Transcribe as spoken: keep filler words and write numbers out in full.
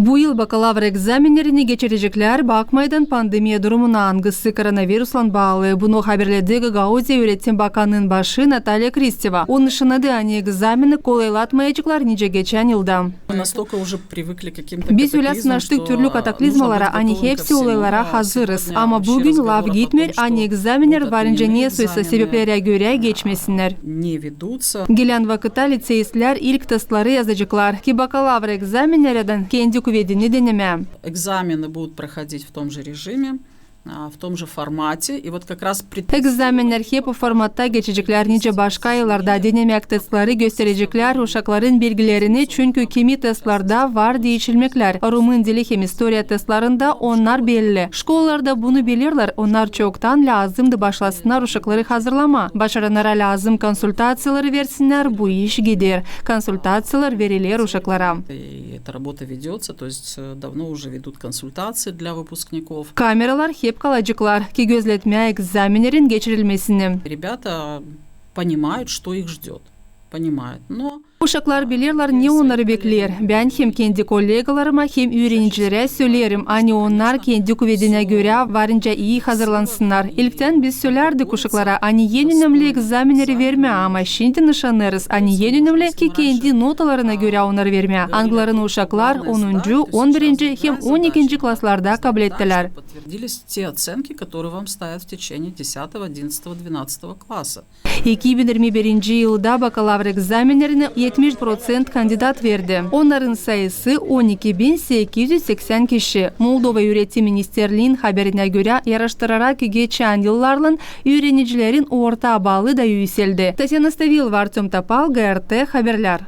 Bu yıl bakalavr egzamennerini geçireceklär, bakmaydan pandemiya durumuna, angısı koronaviruslan baalı. Bunu haberledi Gagauziya üüretim bakanının başı Natalya Kristeva. O nışannadı, ani egzameni kolaylatmayaceklar nicä geçän yılda. Biz ölä sınaştık türlü kataklizmalara, ani hepsi olaylara hazırız. Ama büün laf gitmeer, ani egzamenner varınca nesoysa sebeplerä görä geçmesinnär. Gelän vakıtta liţeistlär ilk testleri yazaceklar, ki bakalavr egzamennerindän kendi kuvedini denemää. Экзамены будут проходить в том же режиме, а, в том же формате. И вот как раз пред- Egzamennär hep o formatta geçeceklär, nicä başka yıllarda. Denemäk testleri göstereceklär uşakların bilgilerini, çünkü kimi testlerdä var diişilmeklär. Rumın dili hem istoriya testlerindä onnar belli. Şkolalarda bunu bilerlär, onnar çoktan lääzımdı başlasınnar uşakları hazırlamaa. Başarannara lääzım konsultaţiyaları versinnär, bu iş gider. Konsultaţiyalar veriler uşaklara. И эта работа ведётся, то есть, э, давно уже ведут консультации для выпускников. Kameralar hep kalaceklar, ki gözletmää egzamennerin geçirilmesini. Ребята понимают, что их ждёт. Понимают. Но Uşaklar bilerlär, ne onnarı bekleer. Bän hem kendi kollegalarıma, hem üürenicilerä söleerim, ani onnar kendi kuvedinä görä varınca ii hazırlansınnar. İlktän biz sölärdik uşaklara, ani en önemli egzamenneri vermää, ama şindi nışannêêrız, ani en önemli, ki kendi notalarına görä onnarı vermää. Angılarını uşaklar onuncu, on birinci hem on ikinci klaslarda kablettilär. Подтвердились те оценки, которые вам ставят в течение десятого, одиннадцатого, двенадцатого класса. İki bin irmi birinci yılda bakalavr egzamennerinä etmiş proţent kandidat verdi. Onnarın sayısı on iki bin sekiz üz seksän kişi. Moldova Üüretim ministerliinin haberinä görä, yaraştırarak geçän yıllarlan üürenicilerin orta baalı da üüseldi. Tatyana Stavilova, Artöm Topal, GRT Haberlär.